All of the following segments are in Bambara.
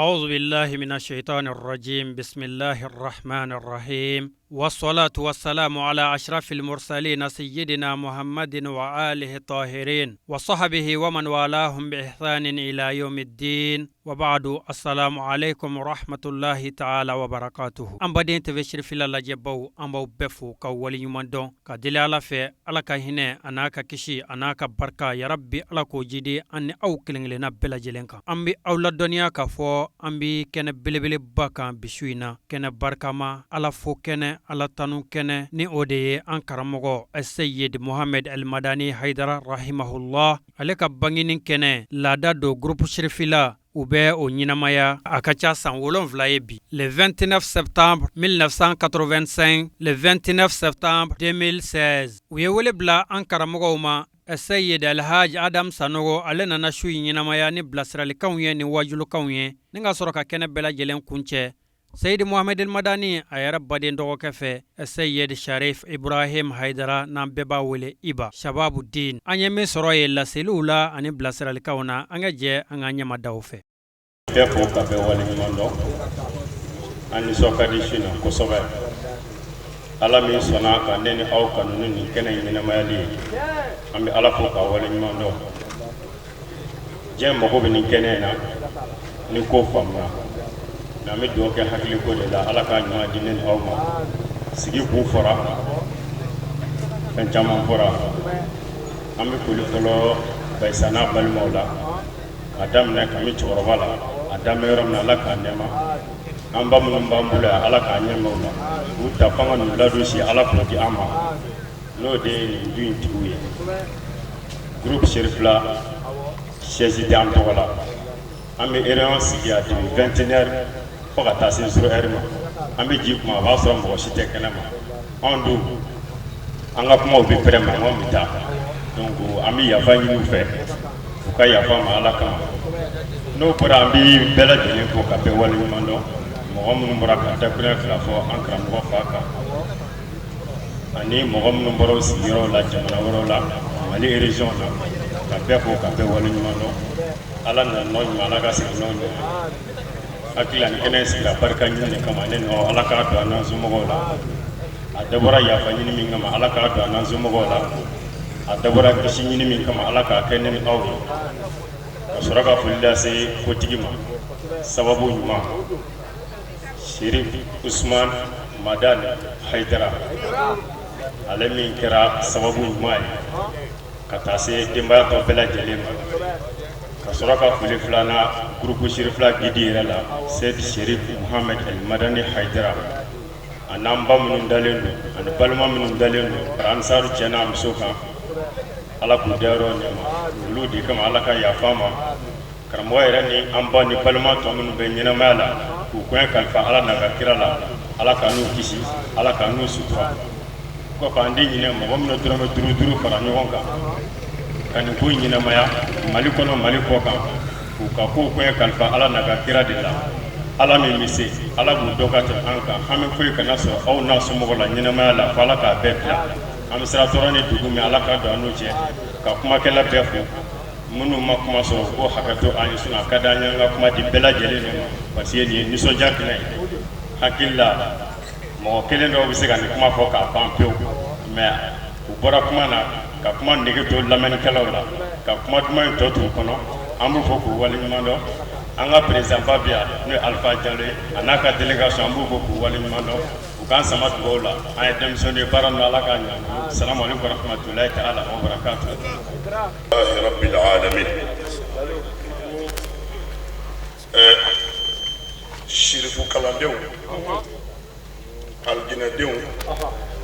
أعوذ بالله من الشيطان الرجيم بسم الله الرحمن الرحيم والصلاة والسلام على أشرف المرسلين سيدنا محمد وآله الطاهرين وصحبه ومن والاهم بإحسان إلى يوم الدين وبعد السلام عليكم ورحمة الله تعالى وبركاته An baden TV Cherifila lajɛbaw, an b'aw bɛɛ fo ka waleɲuman dɔn ka deli Ala fɛ, Ala ka hinɛ a n'a ka kisi a n'a ka barika, yarabi Ala k'o jidi an ni aw kelenkelenna bɛɛ lajɛlen kan. An bɛ aw ladɔnniya k'a fɔ an bɛ kɛnɛ belebeleba kan bi su in na, kɛnɛ barikama, Ala fo kɛnɛ, Ala tanu kɛnɛ, ni o de ye an karamɔgɔ Seyid Mohamed El Madani Hayidara rahimahullah, ale ka bangeni kɛnɛ. Laada don, groupe Cherifila u bɛ o ɲɛnamaya, a ka ca san 7 ye bi, le 29 septembre 1985, le 29 septembre 2016. U ye wele bila an karamɔgɔw ma, Seyid Alhaji Adam Sanogo. Ale nana su in ɲɛnamaya ni bilasiralikanw ye ni wajulukanw ye, ni ka sɔrɔ ka kɛnɛ bɛɛ lajɛlen kuncɛ Seyidi Mohamed Madani a yɛrɛ baden dɔgɔkɛ fɛ, Seyid Sharif Ibrahim Haidara, n'an bɛɛ b'a wele Iba Shababudin. An ye min sɔrɔ ye laseliw la ani bilasiralikanw na, an ka jɛ an ka ɲɛmadaw fɛ. Bɛɛ fo ka bɛɛ waleɲuman dɔn. An nisɔn ka di su na kosɛbɛ. Ala min sɔnna ka ne ni aw kanu ni nin kɛnɛ in ɲɛnamayali ye, an bɛ Ala fo ka waleɲuman dɔn. Diɲɛ mago bɛ nin kɛnɛ in na ni ko faamuna, mais an bɛ dugawu kɛ hakiliko de la. Ala k'a ɲuman di ne ni aw ma. Sigi kun fɔra, fɛn caman fɔra. An bɛ foli fɔlɔ Bayisa n'a balimaw la, k'a daminɛ kami cɛkɔrɔba la, a daminɛ yɔrɔ min na, Ala k'a nɛɛma. An ba minnu b'an bolo yan, Ala k'a ɲɛmɛ u la, k'u ta fanga n'u ladon si, Ala k'o di an ma, n'o de ye nin du in tigiw ye. Groupe Cherifila, siège tɛ an tɔgɔ la. An bɛ réunion sigi yan depuis 21 heures fo ka taa se 0 heure ma. An bɛ ji kuma, a b'a sɔrɔ mɔgɔ si tɛ kɛnɛ ma. Anw dun, an ka kumaw bɛ pɛrɛn, mankanw bɛ taa. Donc an bɛ yafa ɲini u fɛ, u ka yafa ma Ala kama. N'o bɔra, an bɛ bɛɛ lajɛlen fo ka bɛɛ waleɲuman dɔn. Mɔgɔ minnu bɔra ka dakuruɲɛ fila fɔ an karamɔgɔ fa kan, ani mɔgɔ minnu bɔra u sigiyɔrɔw la jamana wɛrɛw la, Mali région na, ka bɛɛ fo ka bɛɛ waleɲuman dɔn. Ala nana nɔ ɲuman, Ala ka segin n'o ɲuman. Hakili la, nin kɛnɛ in sigira barika ɲini de kama. Ne nɔ, Ala k'a don an n'an somɔgɔw la. A dabɔra yafa ɲini min kama, Ala k'a don an n'an somɔgɔw la. A dabɔra kisi ɲini min kama, Ala k'a kɛ ne ni aw ye. Ka sɔrɔ ka foli lase kotigi ma, sababu ɲuman, Sherif Usman Madani Haidara, ale min kɛra sababu ɲuman ye ka taa se denbaya tɔ bɛɛ lajɛlen ma. Ka sɔrɔ ka foli filanan groupe Cherifila guide yɛrɛ la, Seyid Sherif Mohamed El Madani Haidara, a n'an ba minnu dalen don ani balima minnu dalen don Ansaru cɛ n'a muso kan, Ala k'u dayɔrɔ nɛɛma olu de kama. Ala ka yafa ma karamɔgɔ yɛrɛ ni an ba ni balima tɔ minnu bɛ ɲɛnamaya la, k'u koɲɛ kalifa Ala n'a ka kira la. Ala ka n'u kisi, Ala ka n'u sutura. Kɔfɛ, an tɛ ɲinɛ mɔgɔ minnu dɔrɔmɛ duuru duuru fara ɲɔgɔn kan ka nin ko ɲɛnamaya Mali kɔnɔ, Mali kɔ kan, k'u ka kow koɲɛ kalifa Ala n'a ka kira de la. Ala min bɛ se, Ala b'u dɔn ka tɛmɛ an kan. Hami foyi kana sɔrɔ aw n'a somɔgɔw la ɲɛnamaya la fo Ala k'a bɛɛ bila. An bɛ sira tɔɔrɔ ni dugu min, Ala ka don an n'u cɛ. Ka kumakɛla bɛɛ fo. Minnu ma kuma sɔrɔ, ko hakɛto an ye, sinon a ka di an ye an ka kuma di bɛɛ lajɛlen de ma, parce que nin ye nisɔndiya kɛnɛ ye. Hakili la, mɔgɔ kelen dɔw bɛ se ka nin kuma fɔ k'a ban pewu, mais u bɔra kuma na ka kuma nege to lamɛnnikɛlaw la, ka kuma duman in tɔ t'u kɔnɔ. An b'u fo k'u waleɲuman dɔn. An ka président ba bi yan, n'o ye Alpha Jalo ye, a n'a ka délégation, an b'u fo k'u waleɲuman dɔn. U k'an sama dugawu la. An ye denmisɛnnin ye baara min na, Ala k'a ɲɛ an bolo. Salamu aleykum warahmatulahi taala wa barakatuh. Rabbil alamin. Sirifu kalandenw, alijinɛdenw,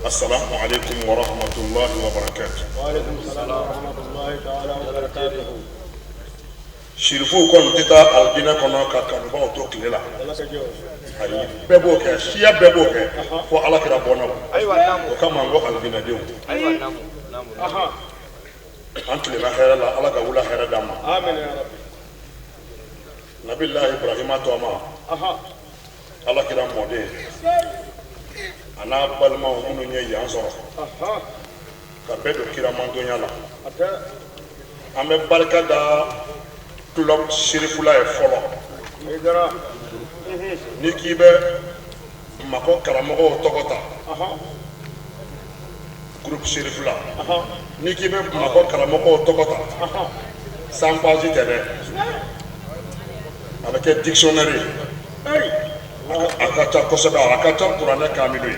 assalamu alaikum wa rahmatullahi wa barakatuh. Sirifuw kɔni tɛ taa alijinɛ kɔnɔ ka kanubaw to tile la. Ayi, bɛɛ b'o kɛ, siya bɛɛ b'o kɛ, fo Ala kira bɔnnaw. O kama n ko alijinɛdenw, an tilenna hɛrɛ la, Ala ka wula hɛrɛ d'an ma. Nabilahi Ibrahima tɔma, Ala kira mɔden, a n'a balimaw minnu ye yan sɔrɔ ka bɛɛ don kira mantonya la. An bɛ barika da club Sirifula ye fɔlɔ. N'i k'i bɛ Bamakɔ karamɔgɔw tɔgɔ ta groupe Cherifla, n'i k'i bɛ Bamakɔ karamɔgɔw tɔgɔ ta, 100 pages tɛ dɛ, a bɛ kɛ dictionnaire ye. A ka ca kosɛbɛ, a ka ca kuranɛ kamilu ye.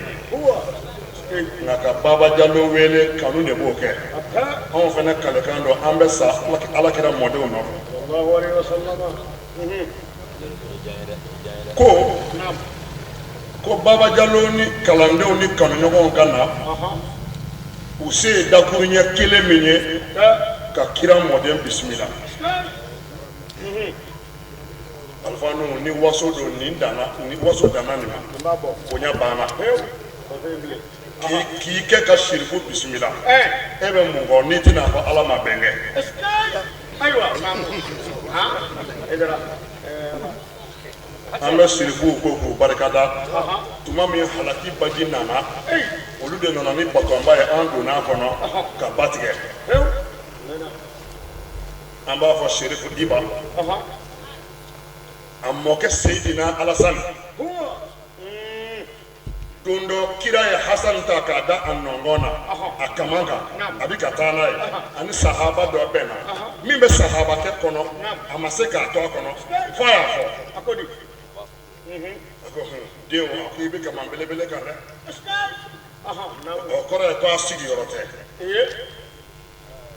Nka ka Baba Jalo wele, kanu de b'o kɛ. Anw fana kalekan don, an bɛ sa Ala kira mɔdenw nɔfɛ. Ko ko Baba Jalo ni kalandenw ni kanuɲɔgɔnw ka na, u se ye dakuruɲɛ kelen min ye ka kira mɔden bisimila. Alifa Nuhu, ni waso don, nin danna, ni waso danna nin ma, bonya banna. K'i kɛ ka sirifu bisimila, e bɛ mun kɔ n'i tɛna fɔ Ala ma bɛn kɛ? An bɛ sirifuw ko k'u barikada. Tuma min halaki baji nana, olu de nana ni batɔnba ye, an donna a kɔnɔ ka ba tigɛ. An b'a fɔ Serifu Iba, a mɔkɛ Seyidina Alasani, don dɔ kira ye Hasan ta k'a da a nɔngɔn na, a kaman kan, a bɛ ka taa n'a ye, ani sahaba dɔ bɛnna. Min bɛ sahabakɛ kɔnɔ, a ma se k'a to a kɔnɔ f'a y'a fɔ, a ko den, a ko i bɛ kaman belebele kan dɛ. O kɔrɔ ye ko a sigiyɔrɔ tɛ.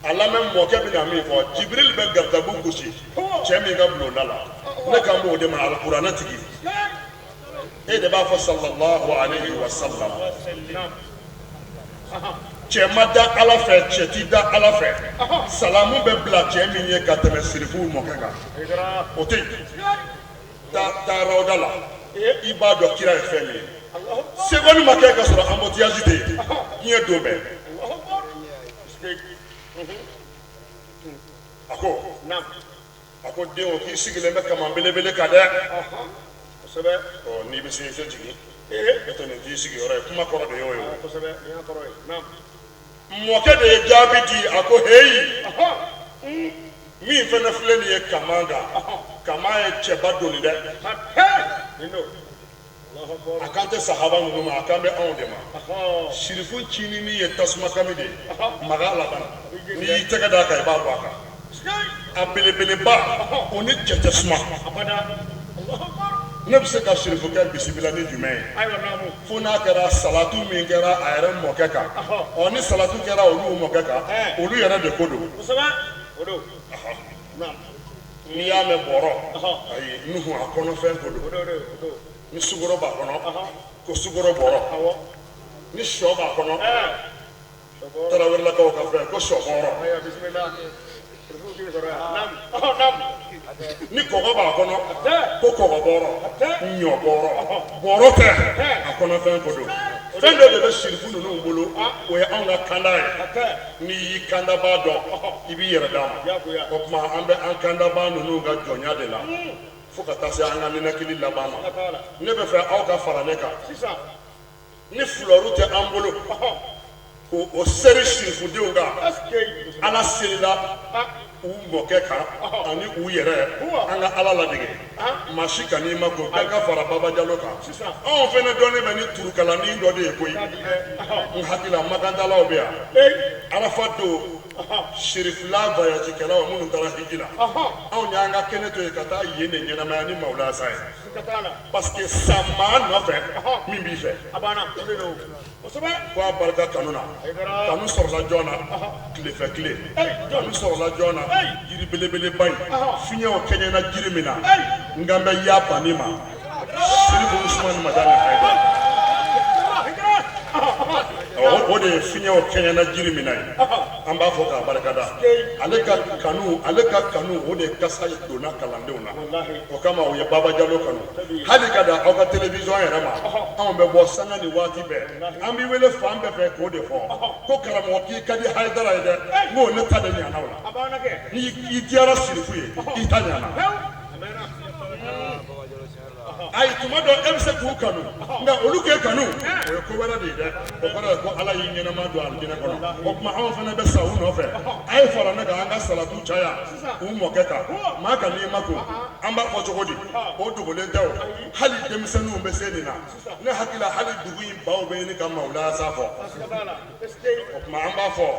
A lamɛn, mɔkɛ bɛna min fɔ. Jibril bɛ garidabu gosi cɛ min ka bulonda la, ne kan b'o de ma, alikuranɛ tigi. E de b'a fɔ sallallahu alayhi wa sallam. Cɛ ma da Ala fɛ, cɛ ti da Ala fɛ. Salamu bɛ bila cɛ min ye ka tɛmɛ sirifuw mɔkɛ kan, o tɛ yen. Taa rawda la, i b'a dɔn kira ye fɛn min ye. Seconde ma kɛ ka sɔrɔ embouteillage tɛ yen diɲɛ don bɛɛ. A ko, a ko den, o k'i sigilen bɛ kaman belebele kan dɛ. Ɔ, n'i bɛ se, i tɛ jigin, e tɛ nin t'i sigiyɔrɔ ye. Kuma kɔrɔ de y'o ye. Mɔkɛ de ye jaabi di, a ko heyi, min fana filɛ nin ye kaman kan, kaman ye cɛba doni dɛ. A kan tɛ sahaba ninnu ma, a kan bɛ anw de ma. Sirifu cinini ye tasuma kami de ye, maga laban n'i y'i tɛgɛ d'a kan, i b'a bɔ a kan. A belebeleba, o ni cɛ tɛ suma. Ne bɛ se ka sirifukɛ bisimila ni jumɛn ye? Fo n'a kɛra salatu min kɛra a yɛrɛ mɔkɛ kan. Ɔ, ni salatu kɛra olu mɔkɛ kan, olu yɛrɛ de ko don. N'i y'a mɛn bɔrɔ, ayi Nuhu, a kɔnɔfɛn ko don. Ni sukaro b'a kɔnɔ, ko sukaro bɔrɔ. Ni sɔ b'a kɔnɔ, Tarawelelakaw ka fɛn ko sɔ bɔrɔ. Ni kɔgɔ b'a kɔnɔ, ko kɔgɔ bɔrɔ, ɲɔ bɔrɔ. Bɔrɔ tɛ, a kɔnɔfɛn ko don. Fɛn dɔ de bɛ sirifu ninnu bolo, o ye anw ka kanda ye. N'i y'i kandabaa dɔn, i b'i yɛrɛ d'a ma. O tuma an bɛ an kandabaa ninnu ka jɔnya de la fo ka taa se an ka ninakili laban ma. Ne bɛ fɛ aw ka fara ne kan. Ni fulɔru tɛ an bolo ko o seri sirifudenw kan, Ala selila u mɔkɛ kan ani u yɛrɛ, an ka Ala ladege. Maa si kan'i makun, bɛɛ ka fara Baba Jalo kan. Anw fana dɔnnen bɛ ni turukalanin dɔ de ye koyi. N hakili la makantalaw bɛ yan. Arafa don, sirifila voyagekɛlaw minnu taara hiji la, anw y'an ka kɛnɛ to yen ka taa yen de ɲɛnamaya ni Mawulaya ye. Parce que san maa nɔfɛ min b'i fɛ ko a barika kanu na. Kanu sɔrɔla jɔn na? Tilefɛ tile kanu sɔrɔla jɔn na? Jiri belebeleba in, fiɲɛw kɛɲɛna jiri min na, n kan bɛ ya banni ma, Sirifu Usumani Madani Hayidara. O de ye fiɲɛw kɛɲɛna jiri min na ye, an b'a fɔ k'a barikada. Ale ka kanu, ale ka kanu, o de kasa donna kalandenw na. O kama u ye Baba Jalo kanu. Hali ka dan aw ka télévision yɛrɛ ma, anw bɛ bɔ sanga ni waati bɛɛ, an b'i wele fan bɛɛ fɛ k'o de fɔ ko karamɔgɔ k'i ka di Hayidara ye dɛ. N ko ne ta de ɲana o la. Ni i diyara sirifu ye, i ta ɲana. Ayi, tuma dɔ e bɛ se k'u kanu, nka olu k'e kanu, o ye ko wɛrɛ de ye dɛ. O kɔrɔ ye ko Ala y'i ɲɛnama don alijinɛ kɔnɔ. O tuma anw fana bɛ sa u nɔfɛ. A ye fara ne kan, an ka salatu caya u mɔkɛ kan. Maa ka n'i ma ko an b'a fɔ cogo di? O dogolen tɛ o. Hali denmisɛnninw bɛ se nin na. Ne hakili la, hali dugu in baw bɛ ɲini ka mawulaya sa fɔ. O tuma an b'a fɔ: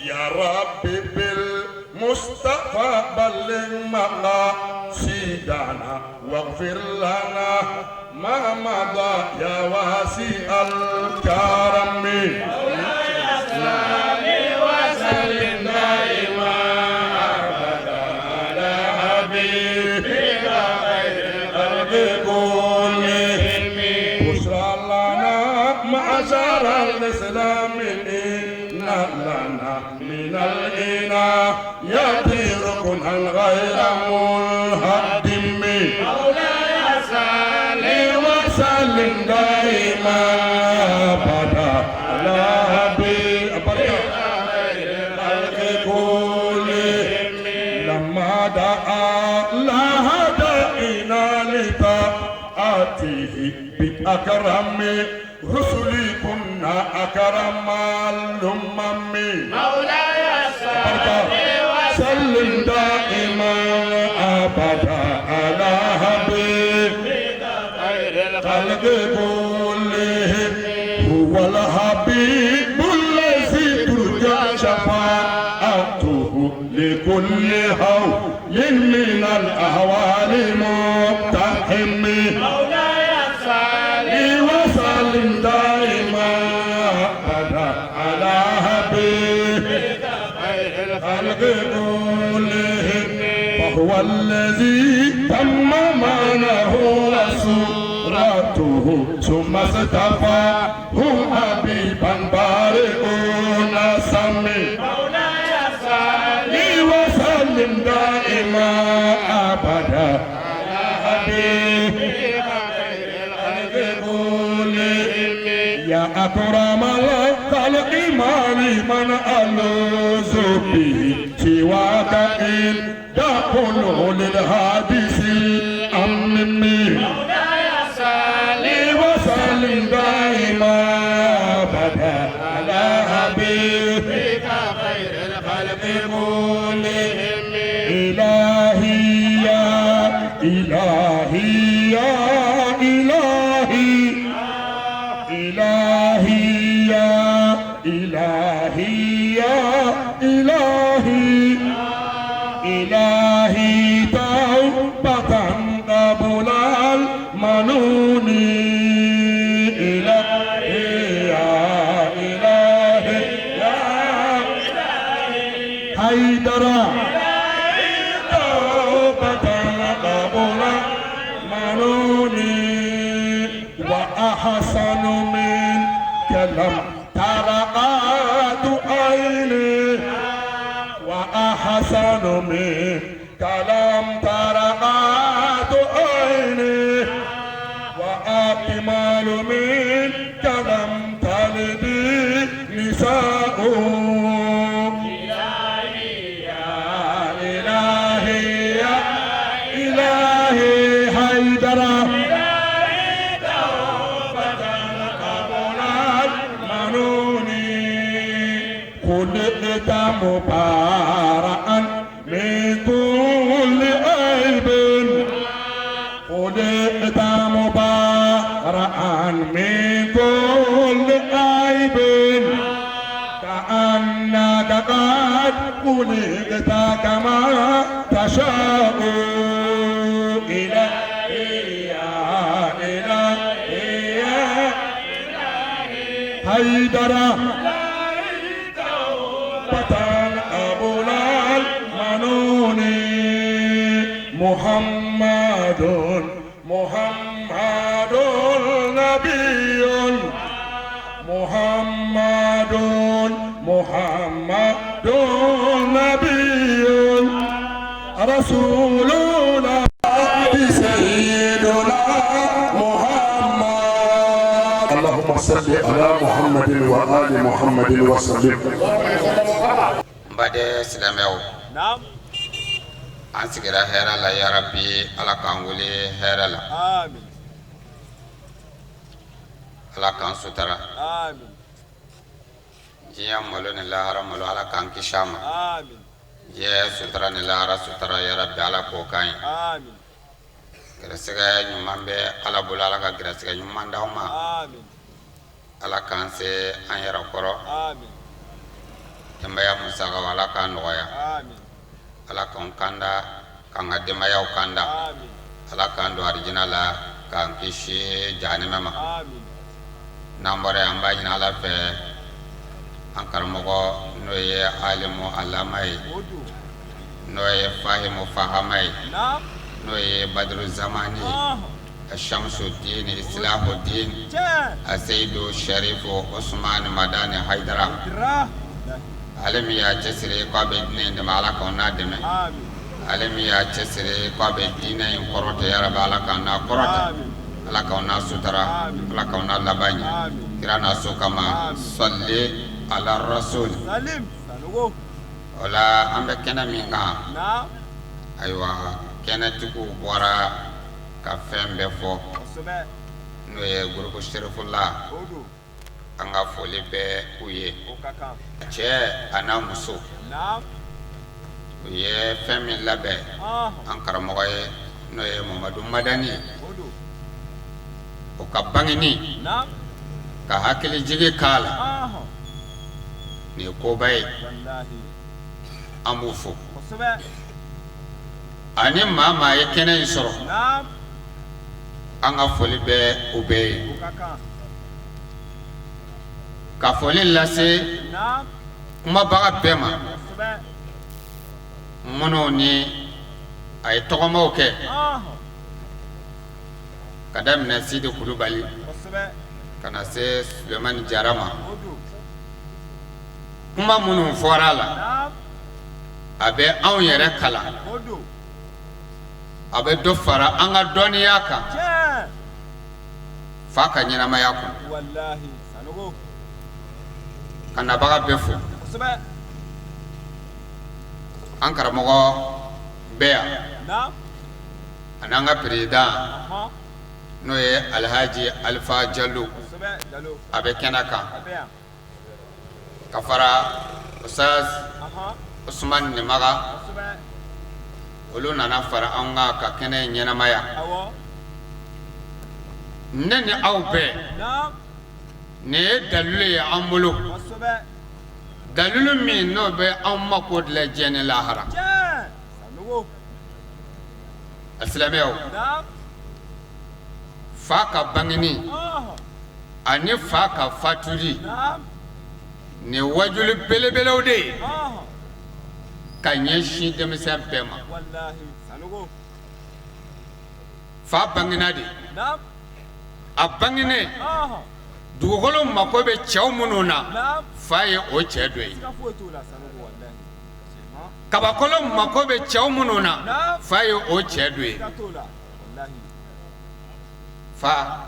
Ya Rabbi bil Mustafa balligh maqasidana waghfir lana ma mada ya wasi al karami. وسلم دائما أبدا على حبيبك خير الخلق كلهم. بشرى لنا معشر الإسلام، إن لنا من العناية ركنا غير منهدم. مولاي صل وسلم دائما أبدا على حبيبك خير الخلق كلهم. لما دعا الله داعينا لطاعته بأكرم رسل كنا أكرم الأمم. مولاي صل وسلم دائما أبدا على حبيبك خير الخلق كلهم. هو الحبيب الذي ترجى شفاعته لكل هول من الأهوال مقتحم. مولاي صل وسلم دائما أبدا على حبيبك خير الخلق كلهم. فهو الذي تم معناه وصورته، ثم اصطفاه حبيبا بارئ سمي. مولاي صل وسلم دائما أبدا على حبيبك خير الخلق كلهم. يا أكرم الخلق، ما لي من ألوذ به سواك إن دخل للحادث الأمم. مولاي صل وسلم دائما أبدا على حبيبك خير الخلق كلهم. إلهي يا إلهي يا إلهي، إلهي يا إلهي يا إلهي، إلهي توبة قبل المنون. إلهي يا إلهي يا حيدر، توبة قبل المنون. وأحسن منك لم تر قط عيني، وأحسن منك لم تر قط عيني، وأكمل منك لم تلد نساء. إلهي يا إلهي يا إلهي حيدر، توبة قبل المنون. خلقت مبارأ من كل عيب، خلقت مبارأ من كل عيب، كأنك قد خلقت كما تشاء. إلهي يا إلهي يا حيدر، توبة قبل المنون. محمد محمد نبي، محمد محمد نبي، رسولنا سيدنا محمد. اللهم صل على محمد وآل محمد وسلم. N baden silamɛw, an sigira hɛrɛ la. Yarabi, Ala k'an wele hɛrɛ la. Ala k'an sutara. Diɲɛ malo ni lahara malo, Ala k'an kisi a ma. Diɲɛ sutara ni lahara sutara, yarabi Ala k'o k'an ye. Gɛrɛsɛgɛ ɲuman bɛ Ala bolo, Ala ka gɛrɛsɛgɛ ɲuman d'aw ma. Ala k'an se an yɛrɛ kɔrɔ. Denbaya musakaw, Ala k'a nɔgɔya. Ala k'an kanda, k'an ka denbayaw kanda. Ala k'an don arijina la, k'an kisi jahanɛmɛ ma. N'an bɔra yen, an b'a ɲini Ala fɛ, an karamɔgɔ n'o ye alimu alama ye, n'o ye fahimu fahama ye, n'o ye badiru zamani ye, shamsuddin islahuddin aseyidu sharifu usman madani haidara, ale min y'a cɛsiri k'a bɛ diinɛ in dɛmɛ, Ala k'an n'a dɛmɛ. Ale min y'a cɛsiri k'a bɛ diinɛ in kɔrɔta, yarabi Ala k'an n'a kɔrɔta, Ala k'an n'a sutara, Ala k'an n'a laban ɲɛ kira n'a so kama. Sɔli ala rasul. O la, an bɛ kɛnɛ min kan, ayiwa, kɛnɛtigiw bɔra ka fɛn bɛɛ fɔ, n'o ye groupe Serifula. An ka foli bɛ u ye, cɛ a n'a muso. U ye fɛn min labɛn an karamɔgɔ ye, n'o ye Mamadu Madani ye, o ka bangeni ka hakili jigi k'a la, nin ye koba ye. An b'u fo ani maa maa ye kɛnɛ in sɔrɔ, an ka foli bɛ u bɛɛ ye. Ka foli lase kumabaga bɛɛ ma, minnu ni a ye tɔgɔmaw kɛ, ka daminɛ Sidi Kulubali ka na se Sulemani Jara ma. Kuma minnu fɔra a la, a bɛ anw yɛrɛ kalan, a bɛ dɔ fara an ka dɔnniya kan fa ka ɲɛnamaya kɔnɔ. Ka nabaga bɛɛ fo. An karamɔgɔ bɛ yan ani an ka président, n'o ye Alhaji Alifa Jalo, a bɛ kɛnɛ kan, ka fara Ustaz Usman Nimaga. Olu nana fara an kan ka kɛnɛ ɲɛnamaya. Ne ni aw bɛɛ, nin ye dalilu ye an bolo, dalilu min n'o bɛ anw mako dilan diɲɛ ni lahara. A silamɛw, fa ka bangeni ani fa ka fatuli, nin ye wajuli belebelew de ye ka ɲɛsin denmisɛn bɛɛ ma. Fa bangena de, a bangenen, dugukolo mako bɛ cɛw minnu na, fa ye o cɛ dɔ ye. Kabakolo mako bɛ cɛw minnu na, fa ye o cɛ dɔ ye. Fa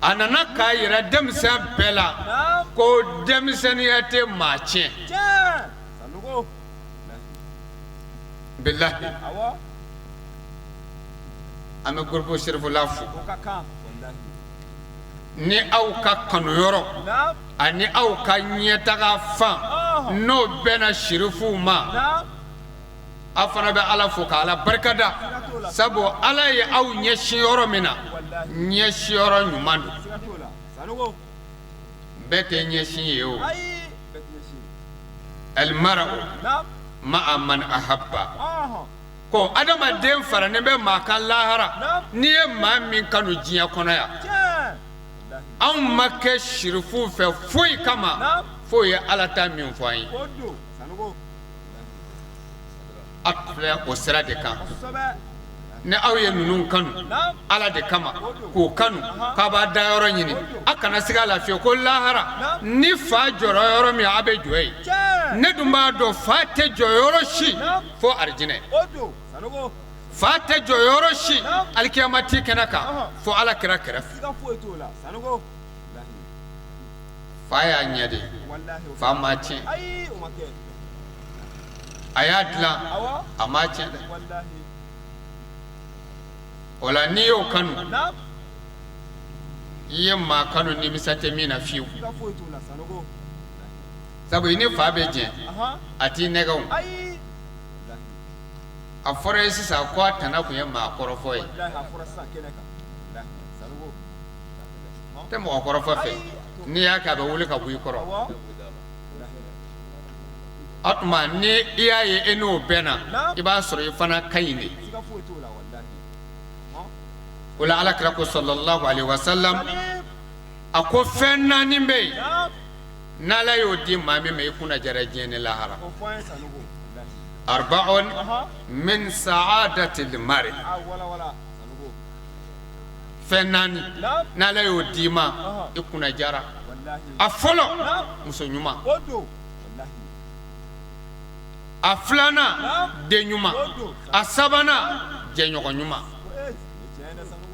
a nana k'a yira denmisɛn bɛɛ la ko denmisɛnninya tɛ maa tiɲɛ. Bilahi, an bɛ groupe Serifula fo ni aw ka kanuyɔrɔ ani aw ka ɲɛtaga fan n'o bɛnna sirifuw ma. Aw fana bɛ Ala fo ka Ala barikada, sabu Ala ye aw ɲɛsin yɔrɔ min na, ɲɛsin yɔrɔ ɲuman don. Bɛɛ tɛ ɲɛsin ye o. Almar'u ma'a man ahabba, ko adamaden faranen bɛ maa kan lahara n'i ye maa min kanu diɲɛ kɔnɔ yan. Anw ma kɛ sirifuw fɛ foyi kama f'o ye Ala ta min fɔ an ye. A filɛ o sira de kan. Ni aw ye ninnu kanu Ala de kama, k'u kanu k'a b'a da yɔrɔ ɲini, a kana siga a la fiyewu ko lahara ni fa jɔra yɔrɔ min, a bɛ jɔ yen. Ne dun b'a dɔn fa tɛ jɔ yɔrɔ si fo arijinɛ, fa tɛ jɔ yɔrɔ si alikiyamati kɛnɛ kan fo Ala kira kɛrɛfɛ. Fa y'a ɲɛ de, fa ma tiɲɛ. A y'a dilan, a ma tiɲɛ dɛ. O la, n'i y'o kanu, I ye maa kanu nimisa tɛ min na fiyewu, sabu i ni fa bɛ jɛ, a t'i nɛgɛn o. A fɔra ye sisan ko a tana tun ye maa kɔrɔfɔ ye, tɛ mɔgɔ kɔrɔfɔ fɛ, n'i y'a kɛ a bɛ wuli ka bɔ i kɔrɔ. O tuma ni i y'a ye e n'o bɛnna, i b'a sɔrɔ i fana ka ɲi de. O la Ala kira ko sallallahu alaihi wasallam, a ko fɛn naani bɛ yen, n'Ala y'o di maa min ma, i kunna diyara diɲɛ ni lahara. Arba'un min sa'adatil mari, fɛn naani n'Ala y'o d'i ma, i kunna diyara. A fɔlɔ, muso ɲuman. A filanan, den ɲuman. A sabanan, jɛɲɔgɔn ɲuman.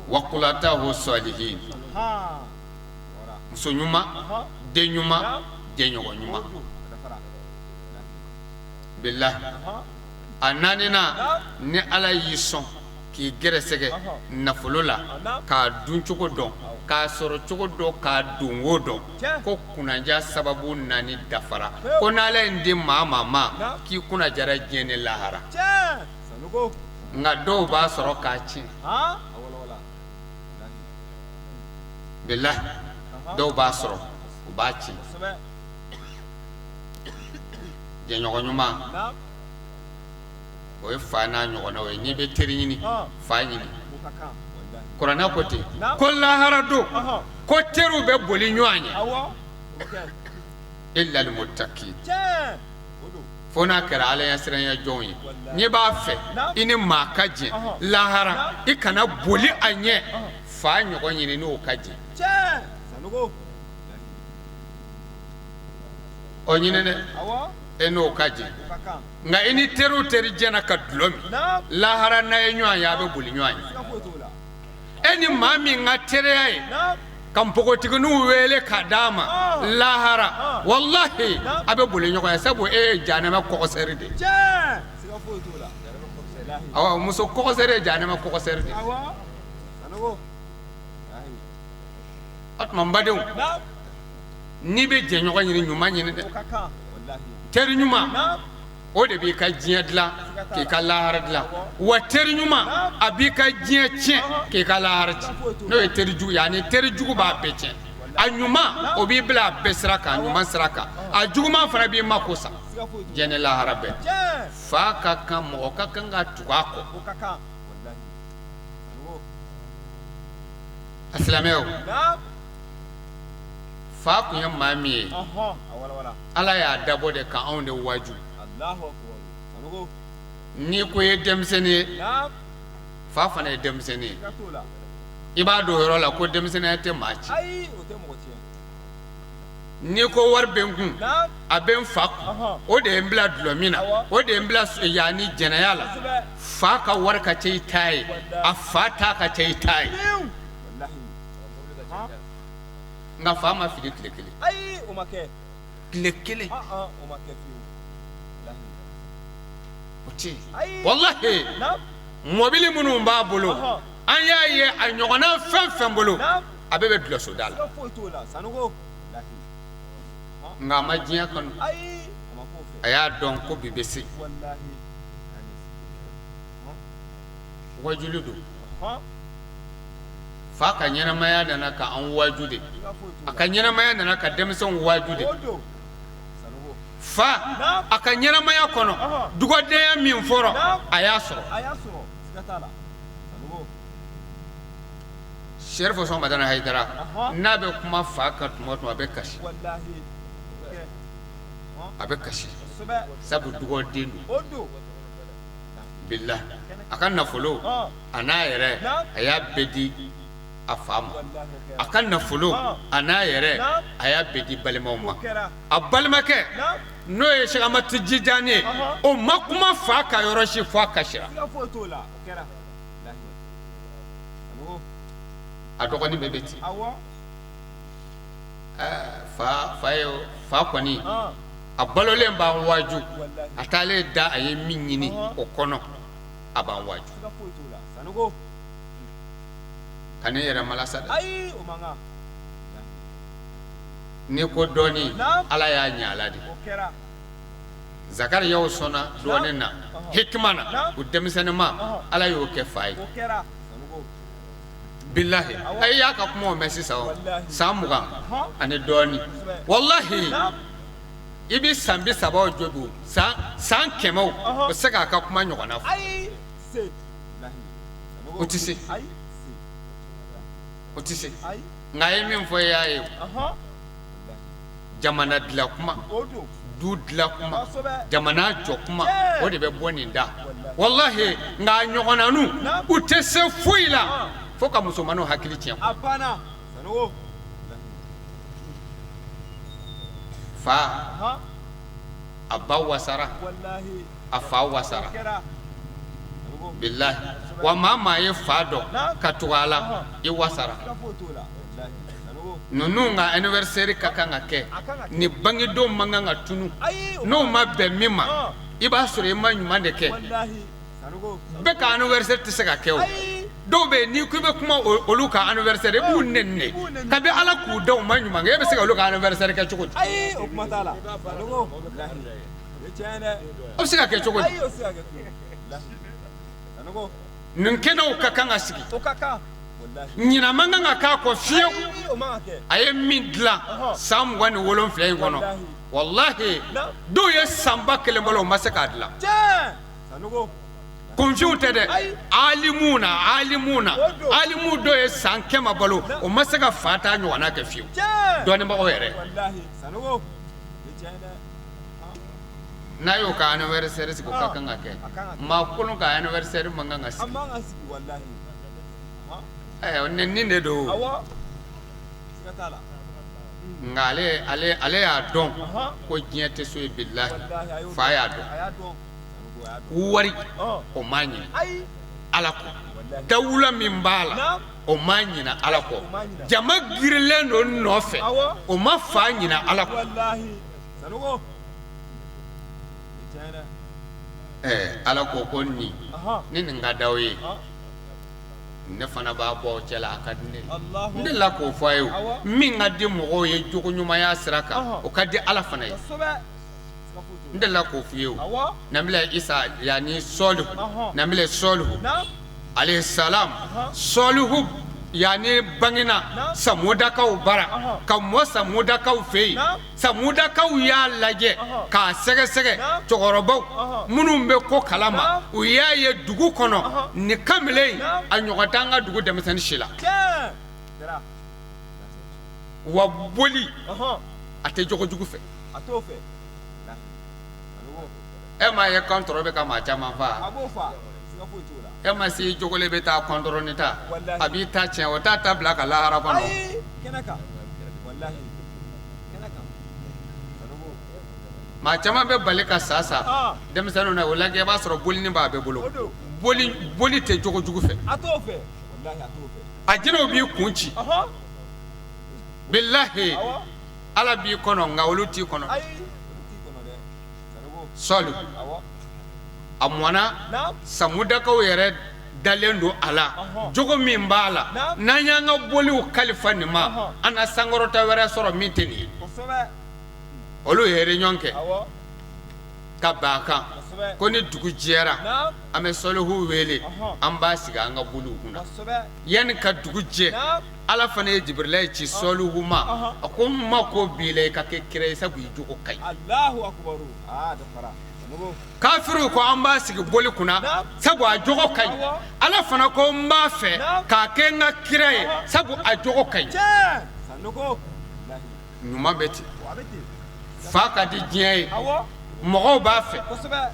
Wa khulatahu salihin, muso ɲuman, den ɲuman, jɛɲɔgɔn ɲuman. Bilahi, a naaninan, ni Ala y'i sɔn k'i gɛrɛsɛgɛ nafolo la, k'a duncogo dɔn, k'a sɔrɔ cogo dɔn, k'a donko dɔn, ko kunnadiya sababu naani dafara, ko n'Ala ye nin di maa maa ma, k'i kunna diyara diɲɛ ni lahara. Nka dɔw b'a sɔrɔ k'a tiɲɛ. Bilahi, dɔw b'a sɔrɔ u b'a tiɲɛ. Jɛɲɔgɔn ɲuman, o ye fa n'a ɲɔgɔnnaw ye. N'i bɛ teri ɲini, fa ɲini. Kuranɛ ko ten ko lahara don, ko teriw bɛ boli ɲɔgɔn ɲɛ, illal muttaqin, fo n'a kɛra Ala ɲɛsiranya jɔnw ye. N'i b'a fɛ i ni maa ka jɛ lahara, i kana boli a ɲɛ, fa ɲɔgɔn ɲini n'o ka jɛ. O ɲini dɛ, e n'o ka jɛ. Nka i ni teriw teri jɛna ka dulɔ min, lahara n'a ye ɲɔgɔn ye, a bɛ boli ɲɔgɔn ye. E ni maa min ka teriya ye ka npogotigininw wele ka d'a ma lahara, walahi a bɛ boli ɲɔgɔn ye, sabu e ye jahanama kɔgɔsɛri de ye. Awɔ, muso kɔgɔsɛri ye jahanama kɔgɔsɛri de ye. O tuma n badenw, n'i bɛ jɛɲɔgɔn ɲini, ɲuman ɲini dɛ. Teri ɲuman, o de b'i ka diɲɛ dilan k'i ka lahara dilan. Wa teri ɲuman, a b'i ka diɲɛ tiɲɛ k'i ka lahara tiɲɛ. N'o ye teri jugu ye, ani teri jugu b'a bɛɛ tiɲɛ. A ɲuman, o b'i bila a bɛɛ sira kan, a ɲuman sira kan. A juguman fana b'i mako sa diɲɛ ni lahara bɛɛ. Fa ka kan, mɔgɔ ka kan ka tugu a kɔ. A silamɛw, fa tun ye maa min ye, Ala y'a dabɔ de ka anw de waaju. N'i ko i ye denmisɛnnin ye, fa fana ye denmisɛnnin ye. I b'a dɔn o yɔrɔ la ko denmisɛnninya tɛ maa ci. N'i ko wari bɛ n kun, a bɛ n fa kun, o de ye n bila dulɔ min na, o de ye n bila yanni jɛnɛya la. Fa ka wari ka ca i ta ye, a fa ta ka ca i ta ye. Nka fa ma fili tile kelen. Ayi, o ma kɛ. Tile kelen. O ma kɛ fiyewu. O tɛ yen. Walahi, mɔbili minnu b'a bolo, an y'a ye a ɲɔgɔnna fɛn fɛn bolo, a bɛɛ bɛ dulɔsoda la. Siga foyi t'o la, Sanogo. Nka a ma diɲɛ kanu. Ayi, a ma k'o fɛ. A y'a dɔn ko bi bɛ se. Walahi. Wajuli don. Fa ka ɲɛnamaya nana ka an waaju de, a ka ɲɛnamaya nana ka denmisɛnw waaju de. Fa a ka ɲɛnamaya kɔnɔ, dugawudenya min fɔra, a y'a sɔrɔ. Sɛrifu Usumani Madani Hayidara, n'a bɛ kuma fa kan tuma o tuma, a bɛ kasi, a bɛ kasi, sabu dugawuden don. Bilahi, a ka nafolo a n'a yɛrɛ, a y'a bɛɛ di a fa ma. A ka nafolo a n'a yɛrɛ, a y'a bɛɛ di balimaw ma. A balimakɛ n'o ye Sɛki Amadu Tijani ye, o ma kuma fa ka yɔrɔ si fo a kasira. A dɔgɔnin bɛɛ bɛ ten. Fa kɔni a balolen b'an waaju, a taalen da a ye min ɲini o kɔnɔ, a b'an waaju. Kan'i yɛrɛ malasa dɛ. N'i ko dɔɔni, Ala y'a ɲɛ a la de. Zakariyaw sɔnna dɔɔni na, hikima na, u denmisɛnninma, Ala y'o kɛ fa ye. Bilahi, a y'a ka kumaw mɛn sisan o, san 20 ani dɔɔni, walahi, i bɛ san 30 o jɔ bi, san 100 o, o tɛ se k'a ka kuma ɲɔgɔnna fɔ. O tɛ se, o tɛ se. Nka a ye min fɔ i y'a ye, jamana dilan kuma, du dilan kuma, jamana jɔ kuma, o de bɛ bɔ nin da. Walahi, nka a ɲɔgɔnnaninw, u tɛ se foyi la fo ka musomanninw hakili tiɲɛ. Fa, a ba wasara, a fa wasara. Bilahi, wa maa maa ye fa dɔn ka tugu a la, i wasara. Ninnu ka anniversaire ka kan ka kɛ ni bangedon man kan ka tunu, n'o ma bɛn min ma, i b'a sɔrɔ i ma ɲuman de kɛ. Bɛɛ ka anniversaire tɛ se ka kɛ o. Dɔw bɛ yen, n'i ko i bɛ kuma olu ka anniversaire, i b'u nɛni de. Kabi Ala k'u da u ma ɲuman kɛ, e bɛ se ka olu ka anniversaire kɛ cogo di? O bɛ se ka kɛ cogo di? Nin kɛnɛw ka kan ka sigi. Ɲinan man kan ka k'a kɔ fiyewu. A ye min dilan san 27 in kɔnɔ, walahi, dɔw ye san 1000 balo o ma se k'a dilan. Kunfinw tɛ dɛ, alimu na, alimu na, alimu dɔw ye san 100 balo o ma se ka fa ta ɲɔgɔnna kɛ fiyewu, dɔnnibagaw yɛrɛ. N'a y'o ka anniversaire sigi, o ka kan ka kɛ. Maa kolon ka anniversaire man kan ka sigi. Ɛɛ, nɛni de don. Nka ale y'a dɔn ko diɲɛ tɛ so ye, bilahi, fa y'a dɔn. Wari o ma ɲini Ala kɔ, dawula min b'a la o ma ɲina Ala kɔ, jama girilen don nɔfɛ o ma fa ɲina Ala kɔ. Ɛɛ, Ala ko ko nin ni nin ka d'aw ye, ne fana b'a bɔ aw cɛla, a ka di ne ye. N delila k'o fɔ a ye, o min ka di mɔgɔw ye jogoɲumanya sira kan, o ka di Ala fana ye. N delila k'o f'i ye, o nabila Isa yanni Sɔlihu, nabila Sɔlihu alayhi salam, Sɔlihu yanni bangena Samudakaw bara ka mɔ Samudakaw fɛ yen. Samudakaw y'a lajɛ k'a sɛgɛsɛgɛ, cɛkɔrɔbaw minnu bɛ ko kalama, u y'a ye dugu kɔnɔ nin kamalen in a ɲɔgɔn t'an ka dugu denmisɛnnin si la. Wa boli a tɛ jogo jugu fɛ. E m'a ye kɔntɔrɔ bɛ ka maa caman faa? E ma se jogolen bɛ taa kɔntɔrɔnin ta, a b'i ta tiɲɛ, o t'a ta bila ka lahara kɔnɔ. Maa caman bɛ bali ka sa sa denmisɛnninw na, o lajɛ, i b'a sɔrɔ bolinin b'a bɛɛ bolo. Boli tɛ jogo jugu fɛ, a jinɛw b'i kun ci, bilahi, Ala b'i kɔnɔ, nka olu t'i kɔnɔ. Sɔli a mɔna, Samudakaw yɛrɛ dalen don a la, jogo min b'a la, n'an y'an ka boliw kalifa nin ma, an na sankɔrɔta wɛrɛ sɔrɔ min tɛ nin ye. Olu ye réunion kɛ ka bɛn a kan ko ni dugu jɛra, an bɛ Sɔlihu wele, an b'a sigi an ka boliw kunna. Yanni ka dugu jɛ, Ala fana ye Jibirila ye ci Sɔlihu ma, a ko n mako b'i la i ka kɛ kira ye, sabu i jogo ka ɲi. Kafiriw ko an b'a sigi boli kunna sabu a jogo ka ɲi. Ala fana ko n b'a fɛ k'a kɛ n ka kira ye sabu a jogo ka ɲi. Ɲuman bɛ ten, fa ka di diɲɛ ye, mɔgɔw b'a fɛ,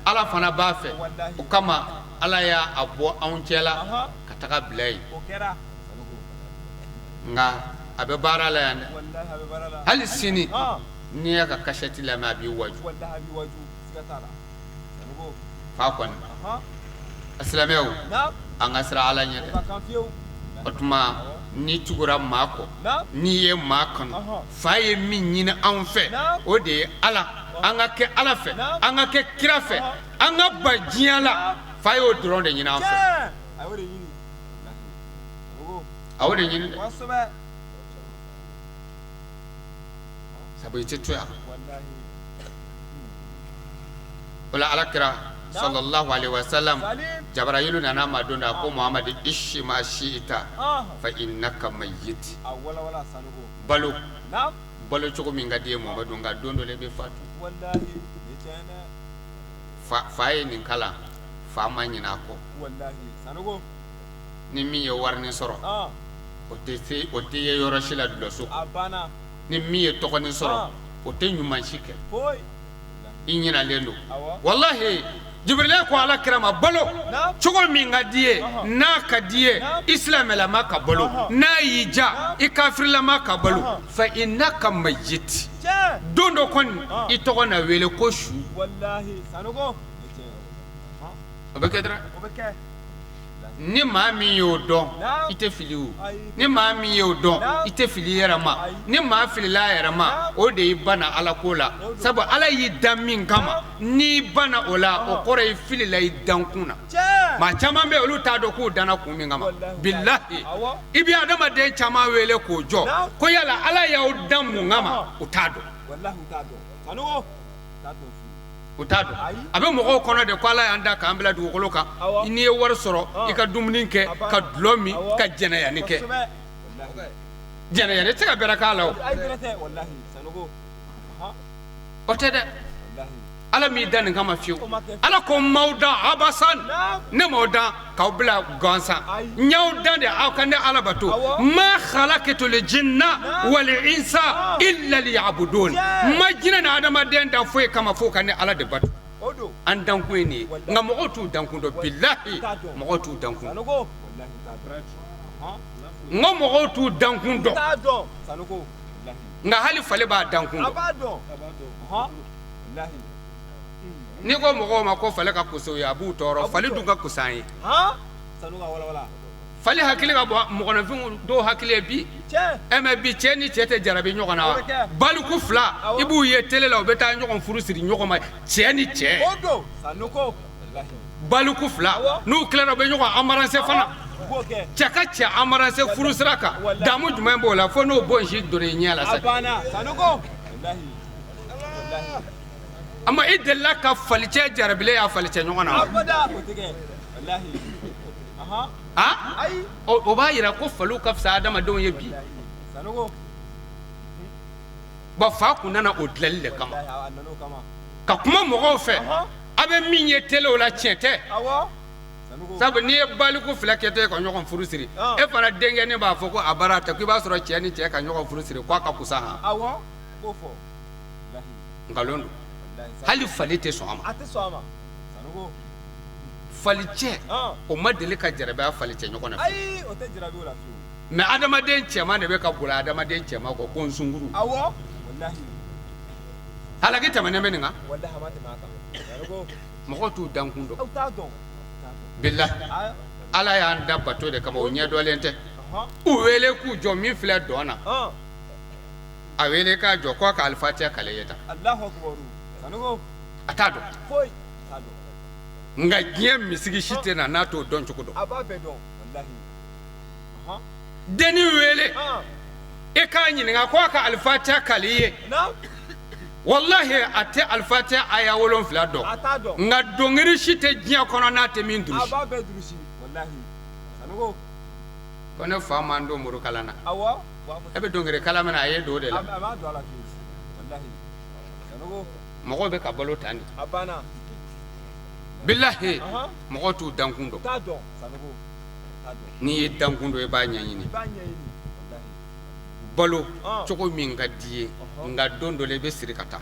Ala fana b'a fɛ. O kama Ala y'a bɔ anw cɛla ka taga bila yen. Nka a bɛ baara la yan dɛ, hali sini n'i y'a ka kasɛti lamɛn a b'i waju. Fa kɔni, a silamɛw, an ka siran Ala ɲɛ dɛ. O tuma n'i tugura maa kɔ, n'i ye maa kanu, fa ye min ɲini anw fɛ, o de ye Ala, an ka kɛ Ala fɛ, an ka kɛ kira fɛ, an ka ban diɲɛ la. Fa y'o dɔrɔn de ɲini an fɛ. A y'o de ɲini dɛ. Sabu i tɛ to yan. O la Ala kira sallallahu alaihi wasallam Jabarayilu nana a ma don dɔ, a ko Muhamadu ishi ma shi'ita fa innaka mayyit. Balo balo cogo min ka di i ye Muhamadu, nka don dɔ la i bɛ fatu. Fa ye nin kalan, fa ma ɲinɛ a kɔ. Ni min ye warinin sɔrɔ, o tɛ se, o tɛ ye yɔrɔ si la dulɔso. Ni min ye tɔgɔnin sɔrɔ, o tɛ ɲuman si kɛ, i ɲinalen don. Walahi Jibirila ko Ala kira ma, balo cogo min ka di i ye, n'a ka di i ye i silamɛlama ka balo, n'a y'i ja i kafirilama ka balo, fa innaka mayyit, don dɔ kɔni i tɔgɔ na wele ko su. O bɛ kɛ dɔrɔn. Ni maa min y'o dɔn, i tɛ fili o. Ni maa min y'o dɔn, i tɛ fili i yɛrɛ ma. Ni maa filila a yɛrɛ ma, o de y'i banna Ala ko la. Sabu Ala y'i dan min kama, n'i banna o la, o kɔrɔ i filila i dankun na. Maa caman bɛ olu t'a dɔn k'u danna kun min kama. Bilahi, i bɛ adamaden caman wele k'o jɔ ko yala Ala y'aw dan mun kama, u t'a dɔn. U t'a dɔn. A bɛ mɔgɔw kɔnɔ de ko Ala y'an da k'an bila dugukolo kan, n'i ye wari sɔrɔ i ka dumuni kɛ, ka dulɔ min, ka jɛnɛyani kɛ. Jɛnɛyani tɛ se ka bɛrɛ k'a la o. O tɛ dɛ. Ala m'i dan nin kama fiyewu. Ala ko n m'aw dan abasan, ne m'aw dan k'aw bila gansan, n y'aw dan de aw ka ne Ala bato. Ma khalaqtul jinna wal insa illa liya'budun, n ma jinɛ ni adamaden dan foyi kama fo ka ne Ala de bato. An dankun ye nin ye, nka mɔgɔw t'u dankun dɔn. Bilahi, mɔgɔw t'u dankun dɔn. N ko mɔgɔw t'u dankun dɔn, nka hali fali b'a dankun dɔn. N'i ko mɔgɔw ma ko fali ka kusa u ye, a b'u tɔɔrɔ. Fali dun ka kusa an ye. Fali hakili ka bon mɔgɔninfin dɔw hakili ye bi. Ɛ mais bi cɛ ni cɛ tɛ jarabi ɲɔgɔn na wa? Baliku fila, i b'u ye télé la, u bɛ taa ɲɔgɔn furu siri ɲɔgɔn ma, cɛ ni cɛ. Baliku fila, n'u tilara u bɛ ɲɔgɔn embrasser fana. Cɛ ka cɛ embrasser furu sira kan, damu jumɛn b'o la fo n'o bonsi donna i ɲɛ la sa? Ama i delila ka falicɛ jarabilen y'a falicɛ ɲɔgɔn na wa? O b'a jira ko faliw ka fisa adamadenw ye bi. Bon, fa kun nana o dilanli de kama, ka kuma mɔgɔw fɛ. A bɛ min ye télé la, tiɲɛ tɛ. Sabu n'i ye baliku fila kɛtɔ ye ka ɲɔgɔn furu siri, e fana denkɛnin b'a fɔ ko a baara tɛ, k'i b'a sɔrɔ cɛ ni cɛ ka ɲɔgɔn furu siri k'a ka kusa. Han, nkalon don. Hali fali tɛ sɔn a ma. Falicɛ o ma deli ka jarabi a falicɛ ɲɔgɔn na, mais adamaden cɛman de bɛ ka boli adamaden cɛman kɔ ko n sunkuru. Halaki tɛmɛnen bɛ nin kan. Mɔgɔw t'u dankun dɔn. Bilahi, Ala y'an da bato de kama, o ɲɛdɔnlen tɛ. U wele k'u jɔ, min filɛ dɔn na, a wele k'a jɔ k'a ka alifatiya kalan ye tan, a t'a dɔn. Nka diɲɛ misigi si tɛ na n'a t'o dɔn cogo dɔn. Dennin wele e k'a ɲininka ko a ka alifatiya kalan i ye, walahi a tɛ alifatiya aya 7 dɔn, nka dɔnkili si tɛ diɲɛ kɔnɔ n'a tɛ min durusi. Ko ne fa ma n don morikalan na. E bɛ dɔnkili kalan min na, a ye don o de la. Mɔgɔw bɛ ka balo tan de. Bilahi, mɔgɔw t'u dankun dɔn. N'i ye dankun dɔn, i b'a ɲɛɲini. Balo cogo min ka di i ye, nka don dɔ la i bɛ siri ka taa,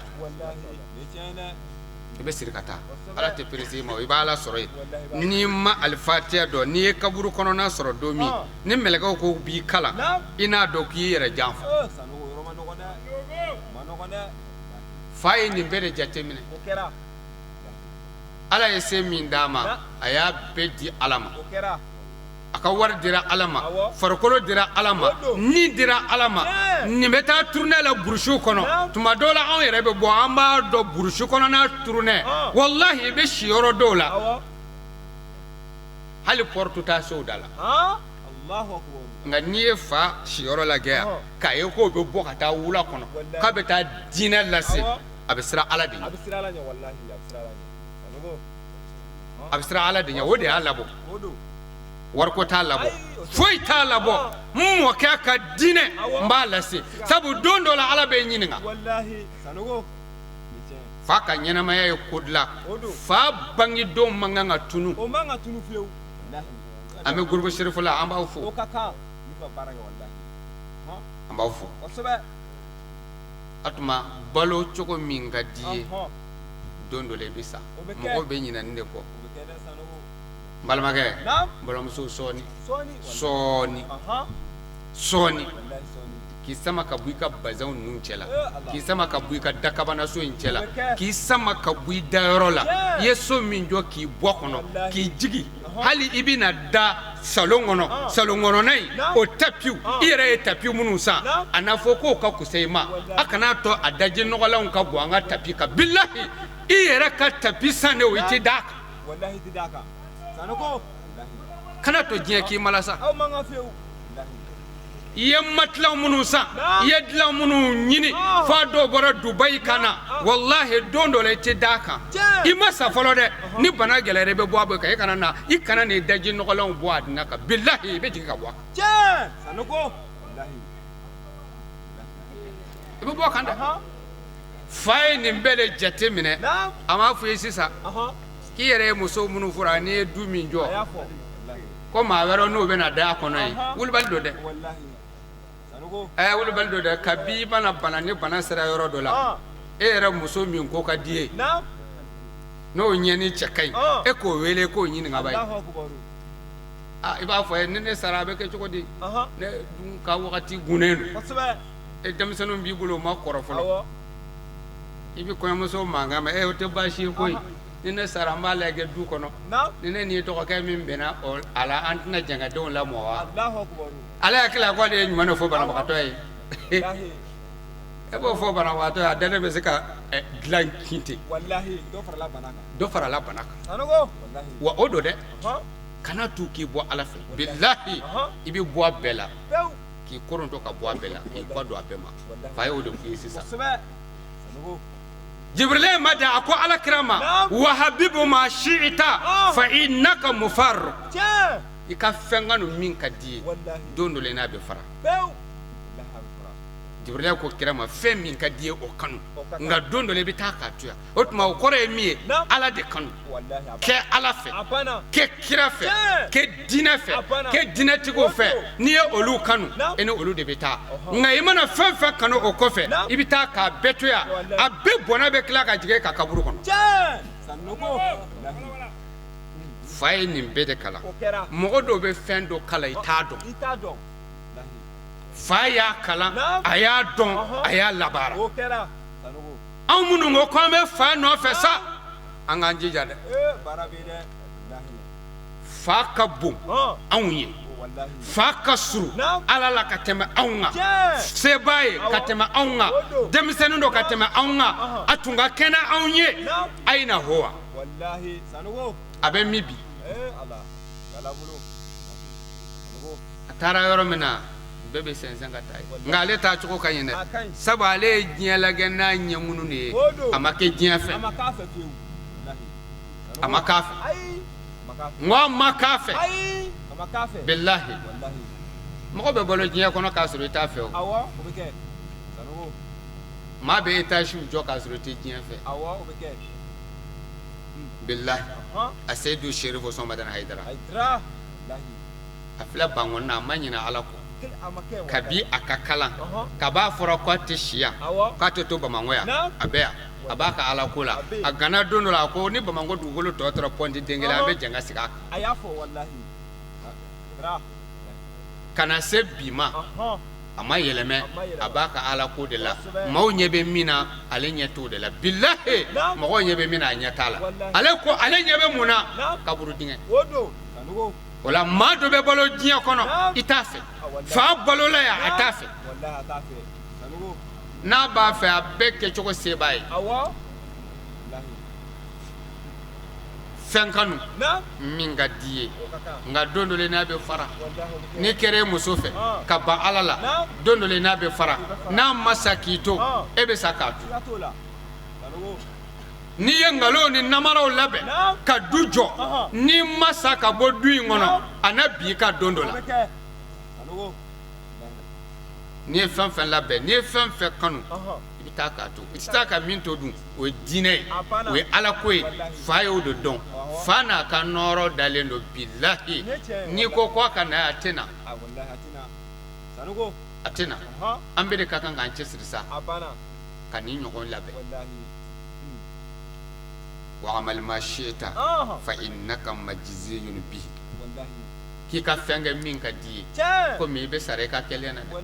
i bɛ siri ka taa. Ala tɛ perese i ma, i b'a ala sɔrɔ yen. N'i ma alifatiya dɔn, n'i ye kaburu kɔnɔna sɔrɔ don min, ni mɛlɛkɛw ko b'i kalan, i n'a dɔn k'i yɛrɛ janfa. Fa ye nin bɛɛ de jateminɛ. Ala ye se min d'a ma, a y'a bɛɛ di Ala ma. A ka wari dira Ala ma, farikolo dira Ala ma, ni dira Ala ma. Nin bɛ taa tournée la burusiw kɔnɔ. Tuma dɔw la anw yɛrɛ bɛ bɔ, an b'a dɔn burusi kɔnɔna tournée, walahi i bɛ si yɔrɔ dɔw la, hali porte t'a sow da la. Nka n'i ye fa siyɔrɔ lajɛ yan k'a ye k'o bɛ bɔ ka taa wula kɔnɔ k'a bɛ taa diinɛ lase, a bɛ siran Ala de ɲɛ, a bɛ siran Ala de ɲɛ. O de y'a labɔ, wariko t'a labɔ, foyi t'a labɔ. N mɔkɛ ka diinɛ n b'a lase, sabu don dɔ la Ala bɛ n ɲininka. Fa ka ɲɛnamaya ye ko dilan, fa bangedon man kan ka tunu. An bɛ groupe Cherifou la, an b'aw fo, an b'aw fo. A tuma balo cogo min ka di ye, don dɔ la i bɛ sa, mɔgɔw bɛ ɲinɛ nin de kɔ. N balimakɛ, n balimamuso, sɔɔni sɔɔni sɔɔni k'i sama ka bɔ i ka bazɛnw ninnu cɛ la, k'i sama ka bɔ i ka dakabanaso in cɛ la, k'i sama ka bɔ i dayɔrɔ la, i ye so min jɔ k'i bɔ kɔnɔ, k'i jigin hali i bɛna da salon kɔnɔ, salon kɔnɔna in o tapiw, i yɛrɛ ye tapi minnu san, a n'a fɔ k'o ka kusa i ma, a kana to a daji nɔgɔlanw ka bɔn an ka tapi kan. Bilahi, i yɛrɛ ka tapi san de o, i tɛ d'a kan. Kana to diɲɛ k'i malasa. I ye matilaw minnu san, i ye dilan minnu ɲini, f'a dɔw bɔra Dubayi ka na, walahi don dɔ la i tɛ d'a kan. I ma sa fɔlɔ dɛ, ni bana gɛlɛyara i bɛ bɔ a bɔ kan, i kana na, i kana n'i daji nɔgɔlanw bɔ a dina kan, bilahi i bɛ jigin ka bɔ a kan. I bɛ bɔ a kan dɛ. Fa ye nin bɛɛ de jate minɛ. A m'a fɔ i ye sisan k'i yɛrɛ ye muso minnu furu ani ye du min jɔ, ko maa wɛrɛ n'o bɛna da a kɔnɔ yen, wulibali don dɛ, wulibali don dɛ. Kabi i mana bana, ni bana sera yɔrɔ dɔ la, e yɛrɛ muso min ko ka di ye, n'o ɲɛni cɛ ka ɲi, e k'o wele k'o ɲininka ba ye. I b'a fɔ ye, ni ne sara a bɛ kɛ cogo di? Ne dun ka wagati gunnen don, e denmisɛnninw b'i bolo, o ma kɔrɔ fɔlɔ, i bɛ kɔɲɔmuso mankan mɛn, e o tɛ baasi ye koyi. Ni ne sara n b'a lajɛ du kɔnɔ, ni ne n'i dɔgɔkɛ min bɛnna a la, an tɛna jɛn ka denw lamɔ wa? Ala hakili la k'ale ye ɲuman de fɔ banabagatɔ ye. E b'o fɔ banabagatɔ ye, a dalen bɛ se ka dilan kin ten, dɔ farala bana kan. Wa o don dɛ, kana t'u k'i bɔ Ala fɛ, bilahi i bɛ bɔ a bɛɛ la, k'i korontɔ ka bɔ a bɛɛ la, k'i kɔ don a bɛɛ ma. Fa y'o de f'i ye sisan. Jibrila ma da a ko Ala kira ma, wahabibu ma shi'ita fa innaka mufar, i ka fɛn kanu min ka di ye, don dɔ la i n'a bɛ fara. Jibrila ko kira ma, fɛn min ka di ye o kanu, nka don dɔ la i bɛ taa k'a to yan. O tuma o kɔrɔ ye min ye, Ala de kanu, kɛ Ala fɛ, kɛ kira fɛ, kɛ diinɛ fɛ, kɛ diinɛtigiw fɛ. N'i ye olu kanu, i ni olu de bɛ taa. Nka i mana fɛn fɛn kanu o kɔfɛ, i bɛ taa k'a bɛɛ to yan, a bɛɛ bɔnɛ bɛ tila ka jigin ka kaburu kɔnɔ. Fa ye nin bɛɛ de kalan. Mɔgɔ dɔw bɛ fɛn dɔ kalan, i t'a dɔn. Fa y'a kalan, a y'a dɔn, a y'a labaara. Anw minnu ko k'an bɛ fa nɔfɛ sa, an k'an jija dɛ. Fa ka bon anw ye, fa ka surun Ala la ka tɛmɛ anw kan, se b'a ye ka tɛmɛ anw kan, denmisɛnnin don ka tɛmɛ anw kan, a tun ka kɛnɛ anw ye. Ayina huwa, a bɛ min bi? A taara yɔrɔ min na, bɛɛ bɛ sɛnsɛn ka taa yen, nka ale taa cogo ka ɲi dɛ, sabu ale ye diɲɛ lajɛ n'a ɲɛŋunu de ye, a ma kɛ diɲɛ fɛ, a ma k'a fɛ, n ko a ma k'a fɛ, bilahi. Mɔgɔ bɛ balo diɲɛ kɔnɔ k'a sɔrɔ i t'a fɛ o. Maa bɛ étage jɔ k'a sɔrɔ i tɛ diɲɛ fɛ, bilahi. A Seyidu Serifu Usumani Hayidara, a filɛ Bankɔni na, a ma ɲinɛ Ala kɔ. Kabi a ka kalan, kab'a fɔra k'a tɛ si yan, k'a tɛ to Bamakɔ yan, a bɛ yan, a b'a ka Ala ko la. A gana don dɔ la, a ko ni Bamakɔ dugukolo tɔ tora pɔnti den kelen, an bɛ jɛn ka sigi a kan. Ka na se bi ma, a ma yɛlɛmɛ, a b'a ka Ala ko de la. Maaw ɲɛ bɛ min na, ale ɲɛ t'o de la. Bilahi, mɔgɔw ɲɛ bɛ min na, a ɲɛ t'a la. Ale ko ale ɲɛ bɛ mun na? Kaburu dingɛ. O la maa dɔ bɛ balo diɲɛ kɔnɔ, i t'a fɛ. Fa balola yan, a t'a fɛ. N'a b'a fɛ, a bɛɛ kɛcogo se b'a ye. Fɛn kanu min ka di ye, nka don dɔ la n'a bɛ fara. N'i kɛra e muso fɛ ka ban Ala la, don dɔ la n'a bɛ fara. N'a ma sa k'i to, e bɛ sa k'a to. N'i ye nkalon ni namaraw labɛn ka du jɔ, n'i ma sa ka bɔ du in kɔnɔ, a na bin i kan don dɔ la. N'i ye fɛn fɛn labɛn, n'i ye fɛn fɛn kanu, i bɛ taa k'a to. I tɛ taa ka min to dun, o ye diinɛ ye, o ye ala ko ye. Fa y'o de dɔn. Fa n'a ka nɔɔrɔ dalen don. Bilahi, n'i ko k'a ka na, a tɛ na, a tɛ na. An bɛɛ de ka kan k'an cɛsiri sa ka nin ɲɔgɔn labɛn. Wa amal ma shi'ta fa innaka majziyun bihi. K'i ka fɛn kɛ min ka di i ye, komi i bɛ sara i ka kɛlen na dɛ.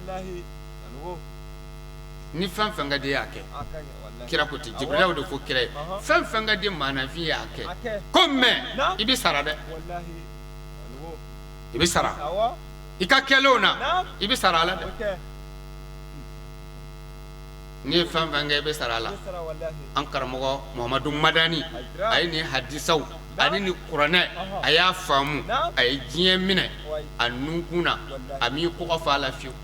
Ni fɛn fɛn ka di i y'a kɛ. Kira ko ten, Jibrila de fɔ kira ye, fɛn fɛn ka di maanafin y'a kɛ, ko mais i bɛ sara dɛ, i bɛ sara i ka kɛlenw na, i bɛ sara a la dɛ. N'i ye fɛn fɛn kɛ, i bɛ sara a la. An karamɔgɔ Muhamadu Madani, a ye nin hadisaw ani ni kuranɛ, a y'a faamu, a ye diɲɛ minɛ a nunkun na, a m'i kɔgɔ fa a la fiyewu.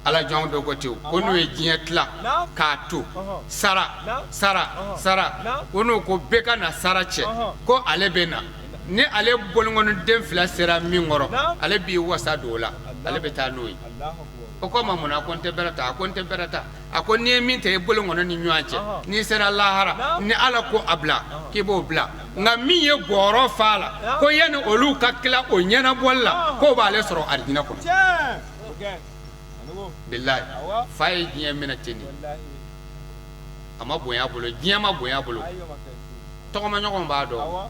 Ala jɔn dɔ ko ten ko n'u ye diɲɛ tila k'a to sara sara sara, ko n'u ko bɛɛ ka na sara cɛ, ko ale bɛ na ni ale bolonkɔni den fila sera min kɔrɔ, ale b'i wasa don o la, ale bɛ taa n'o ye. O ko ma mun na? Ko n tɛ bɛrɛ ta. A ko n tɛ bɛrɛ ta. A ko n'i ye min ta i bolonkɔni ni ɲɔgɔn cɛ, n'i sera lahara ni Ala ko a bila, k'i b'o bila. Nka min ye bɔrɔ fa a la, ko yanni olu ka tila o ɲɛnabɔli la, k'o b'ale sɔrɔ arijinɛ kɔnɔ. Bilahi, fa ye diɲɛ minɛ ten de, a ma bonya a bolo, diɲɛ ma bonya a bolo. Tɔgɔmaɲɔgɔnw b'a dɔn,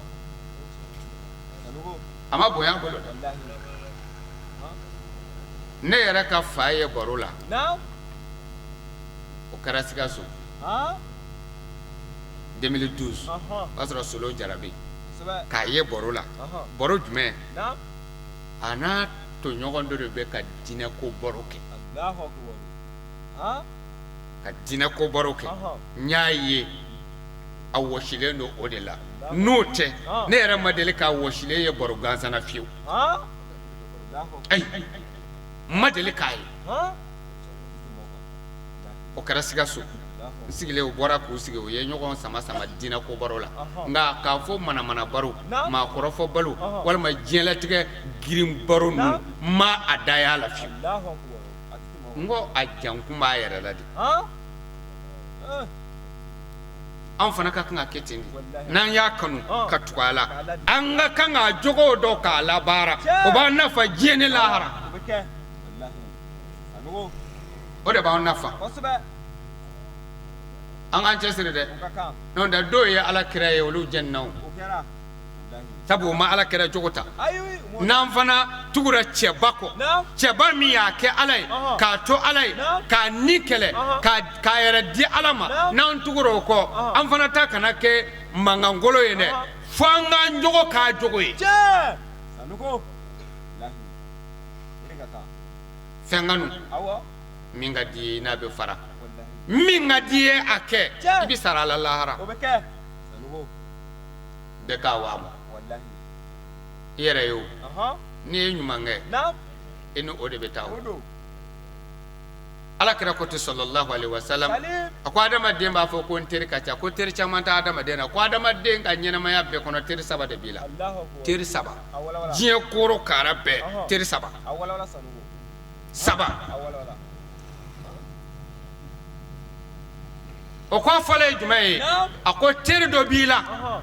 a ma bonya a bolo dɛ. Ne yɛrɛ ka fa ye baro la, o kɛra Sikaso 2012, o y'a sɔrɔ Solo Jarabi k'a ye baro la. Baro jumɛn? A n'a tɔɲɔgɔn dɔ de bɛ ka diinɛko baro kɛ, ka diinɛko baro kɛ. N y'a ye a wɔsilen don o de la. N'o tɛ, ne yɛrɛ ma deli k'a wɔsilen ye baro gansan na fiyewu. Ayi, n ma deli k'a ye. O kɛra Sikaso. N sigilen, u bɔra k'u sigi, u ye ɲɔgɔn sama sama diinɛ ko baro la. Nka k'a fɔ manamana baro, maa kɔrɔfɔ baro, walima diɲɛlatigɛ girin baro ninnu, n ma a da y'a la fiyewu. N ko a jankun b'a yɛrɛ la de. Anw fana ka kan ka kɛ ten de. N'an y'a kanu ka tugu a la, an ka kan k'a jogow dɔn k'a labaara, o b'an nafa diɲɛ ni lahara, o de b'an nafa. An k'an cɛsiri dɛ, n'o tɛ dɔw ye Ala kira ye, olu jɛnina o, sabu u ma Ala kira jogo ta. N'an fana tugura cɛba kɔ, cɛba min y'a kɛ Ala ye, k'a to Ala ye, k'a ni kɛlɛ, k'a yɛrɛ di Ala ma, n'an tugura o kɔ, an fana ta kana kɛ mankankolo ye dɛ, fo an k'an jogo k'a jogo ye. Fɛn kanu min ka di ye, n'a bɛ fara min ka di ye, a kɛ, i bɛ sara a la lahara. Bɛɛ k'a wa ma i yɛrɛ ye o. N'i ye ɲuman kɛ, i ni o de bɛ taa. O Ala kira ko ten sallallahu alaihi wasallam, a ko adamaden b'a fɔ ko n teri ka ca, ko teri caman tɛ adamaden na, ko adamaden ka ɲɛnamaya bɛɛ kɔnɔ, teri saba de b'i la, teri saba. Diɲɛ koro kara bɛɛ, teri saba saba. O ko fɔlɔ ye jumɛn ye? A ko teri dɔ b'i la,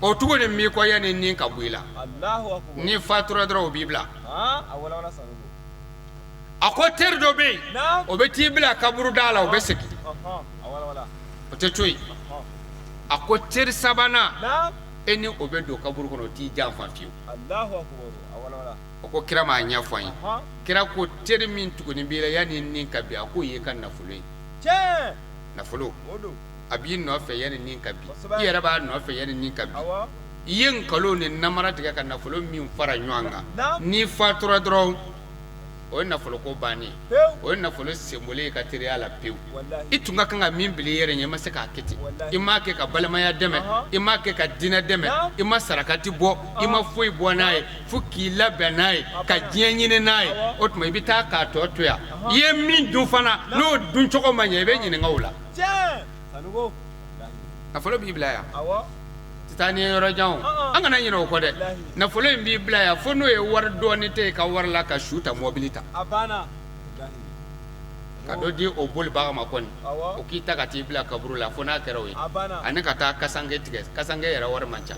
o tugunin b'i kɔ yanni ni ka bɔ i la, n'i fatura dɔrɔn o b'i bila. A ko teri dɔ bɛ yen, o bɛ t'i bila kaburuda la, o bɛ segin, o tɛ to yen. A ko teri sabanan, e ni o bɛ don kaburu kɔnɔ, o t'i janfa fiyewu. O ko kira m'a ɲɛfɔ an ye. Kira ko teri min tugunin b'i la yanni ni ka bin, a k'o y'i ka nafolo ye. Nafolo a b'i nɔfɛ yanni ni ka bin, i yɛrɛ b'a nɔfɛ yanni ni ka bin. I ye nkalon ni namara tigɛ ka nafolo min fara ɲɔgɔn kan, n'i fatura dɔrɔn O ye nafoloko bannen, o ye nafolo senboli ye ka teriya la pewu. I tun ka kan ka min bila i yɛrɛ ɲɛ, i ma se k'a kɛ ten. I m'a kɛ ka balimaya dɛmɛ, i m'a kɛ ka diinɛ dɛmɛ, i ma sarakati bɔ, i ma foyi bɔ n'a ye, fo k'i labɛn n'a ye, ka diɲɛ ɲini n'a ye. O tuma i bɛ taa k'a tɔ to yan. I ye min dun fana, n'o duncogo ma ɲɛ, i bɛ ɲininka o la. Nafolo b'i bila yan, tɛ taa ni yɔrɔ jan o. An kana ɲinɛ o kɔ dɛ. Nafolo in b'i bila yan fo n'o ye wari dɔɔni tɛ i ka wari la ka su ta mɔbili ta, ka dɔ di o bolibaga ma kɔni, o k'i ta ka t'i bila kaburu la, fo n'a kɛra o ye, ani ka taa kasanke tigɛ. Kasanke yɛrɛ wari man ca,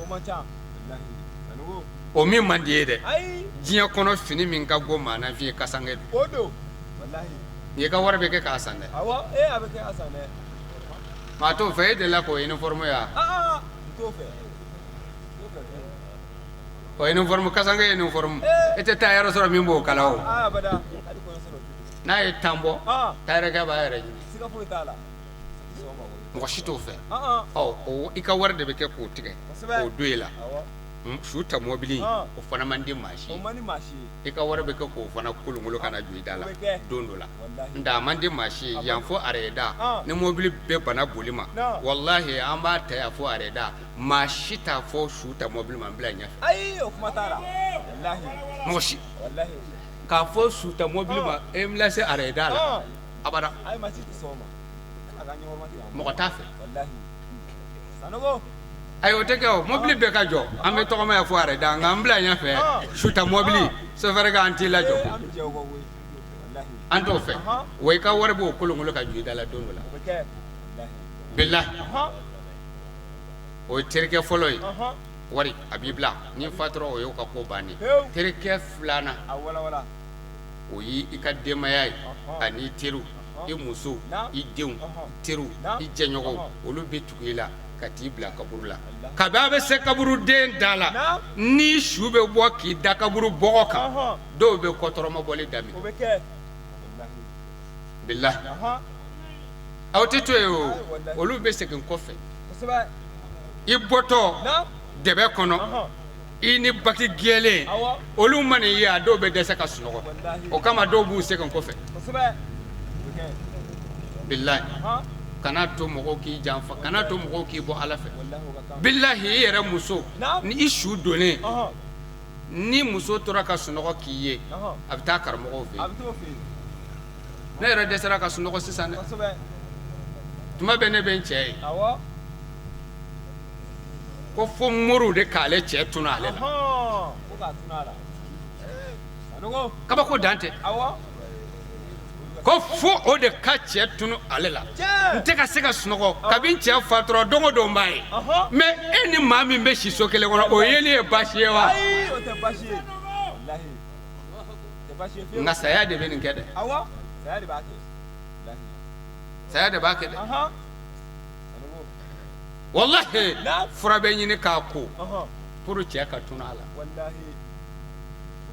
o min man di ye dɛ. Diɲɛ kɔnɔ fini min ka go maa na fi ye kasanke don. N'i ka wari bɛ kɛ k'a san dɛ, maa t'o fɛ. E delila k'o uniforme ya? O uniforme, kasanke uniforme, e tɛ taa yɔrɔ sɔrɔ min b'o kala o. N'a ye tan bɔ, tailleur b'a yɛrɛ ɲini, mɔgɔ si t'o fɛ. Ɔ, i ka wari de bɛ kɛ k'o tigɛ k'o don i la. Su ta mɔbili, o fana man di maa si ye. I ka wari bɛ kɛ k'o fana kolonkolon ka na jɔ i da la don dɔ la. Nka a man di maa si ye yan fo arrêt da. Ni mɔbili bɛɛ bana boli ma, walahi, an b'a ta yan fo arrêt da, maa si t'a fɔ su ta mɔbili ma n bila ɲɛfɛ. Mɔgɔ si k'a fɔ su ta mɔbili ma e n lase arrêt da la, abada, mɔgɔ t'a fɛ. Ayi, o tɛ kɛ. O mɔbili bɛɛ ka jɔ, an bɛ tɔgɔma yan fo arrêt da, nka n bila ɲɛfɛ, su ta mɔbili chauffeur ka an t'i lajɔ, an t'o fɛ. Wa i ka wari b'o kolonkolon ka jɔ i da la don dɔ la, bilahi. O ye terikɛ fɔlɔ ye, wari a b'i bila. N'i fatura, o y'o ka ko bannen. Terikɛ filanan, o y'i ka denbaya ye, ani i teriw, i muso, i denw, teriw, i jɛɲɔgɔnw. Olu bɛ tugu i la ka t'i bila kaburu la. Kabi a bɛ se kaburuden da la, ni su bɛ bɔ k'i da kaburu bɔgɔ kan, dɔw bɛ kɔtɔrɔmabɔli daminɛ, bilahi. Aw tɛ to yen o, olu bɛ segin kɔfɛ. I bɔtɔ dɛbɛ kɔnɔ, i ni baki gɛlɛn, olu mana i ye, a dɔw bɛ dɛsɛ ka sunɔgɔ. O kama dɔw b'u segin kɔfɛ, bilahi. Kana to mɔgɔw k'i janfa, kana to mɔgɔw k'i bɔ Ala fɛ, bilahi. I yɛrɛ muso, ni i su donnen, ni muso tora ka sunɔgɔ k'i ye, a bɛ taa karamɔgɔw fɛ yen. Ne yɛrɛ dɛsɛra ka sunɔgɔ sisan dɛ. Tuma bɛɛ ne bɛ n cɛ ye ko fo moriw de k'ale cɛ tunu ale la. Kabako dan tɛ, ko fo o de ka cɛ tunu ale la. N tɛ ka se ka sunɔgɔ kabi n cɛ fatura. Don o don n b'a ye. Mais e ni maa min bɛ si so kelen kɔnɔ, o yeli ye baasi ye wa? Nka saya de bɛ nin kɛ dɛ, saya de b'a kɛ dɛ, walahi. Fura bɛ ɲini k'a ko pour cɛ ka tunu a la.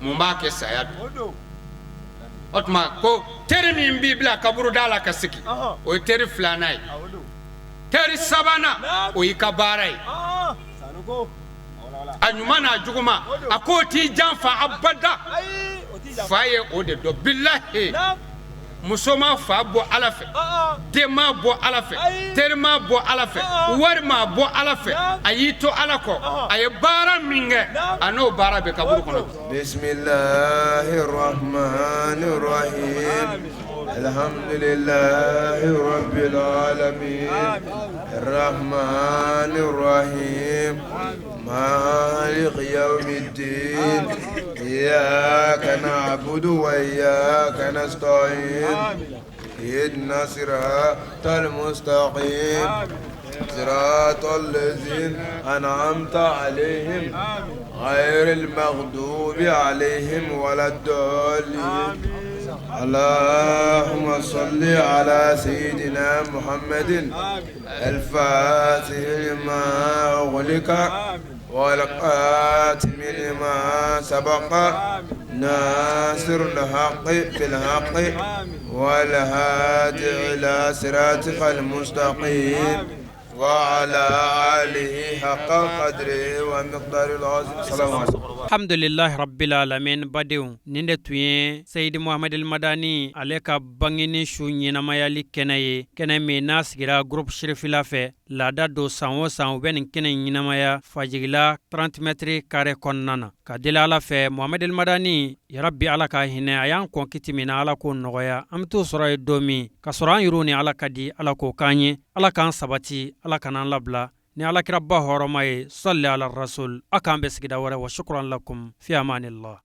Mun b'a kɛ? Saya don. O tuma ko teri min b'i bila kaburuda la ka sigi, o ye teri filanan ye. Teri sabanan, o y'i ka baara ye, a ɲuman n'a juguman. A k'o t'i janfa abada. Fa ye o de dɔn, bilahi. Muso ma fa bɔ Ala fɛ, den ma bɔ Ala fɛ, teri ma bɔ Ala fɛ, wari ma bɔ Ala fɛ. A y'i to Ala kɔ, a ye baara min kɛ, a n'o baara bɛ kaburu kɔnɔ. بسم الله الرحمن الرحيم. الحمد لله رب العالمين. الرحمن الرحيم. مالك يوم الدين. إياك نعبد وإياك نستعين. اهدنا صراط المستقيم، صراط الذين أنعمت عليهم، غير المغضوب عليهم ولا الضالين. اللهم صل على سيدنا محمد الفاتح لما أغلق، والخاتم لما سبق، ناصر الحق بالحق، والهادي إلى صراطك المستقيم. وعلى آله حق قدره ومقداره العظيم. السلام عليكم. Alhamdulilahi rabbil alamin. Badenw, nin de tun ye Seyidi Muhamad Madani ale ka bangeni su ɲɛnamayali kɛnɛ ye, kɛnɛ min n'a sigira groupe Sirifila fɛ. Laada don, san o san u bɛ nin kɛnɛ ɲɛnamaya Fajigila 30 mètres carré kɔnɔna na. Ka deli Ala fɛ, Muhamad Madani, yarabi Ala ka hinɛ a y'an kɔn kiti min na, Ala k'o nɔgɔya. An bɛ t'o sɔrɔ yen don min ka sɔrɔ an yɛrɛw ni Ala ka di, Ala k'o k'an ye, Ala k'an sabati, Ala kan'an labila ni alakiraba hɔrɔma ye. Sali ala rasul. A k'an bɛ sigida wɛrɛ. Wa shukran lakum fi amanillah.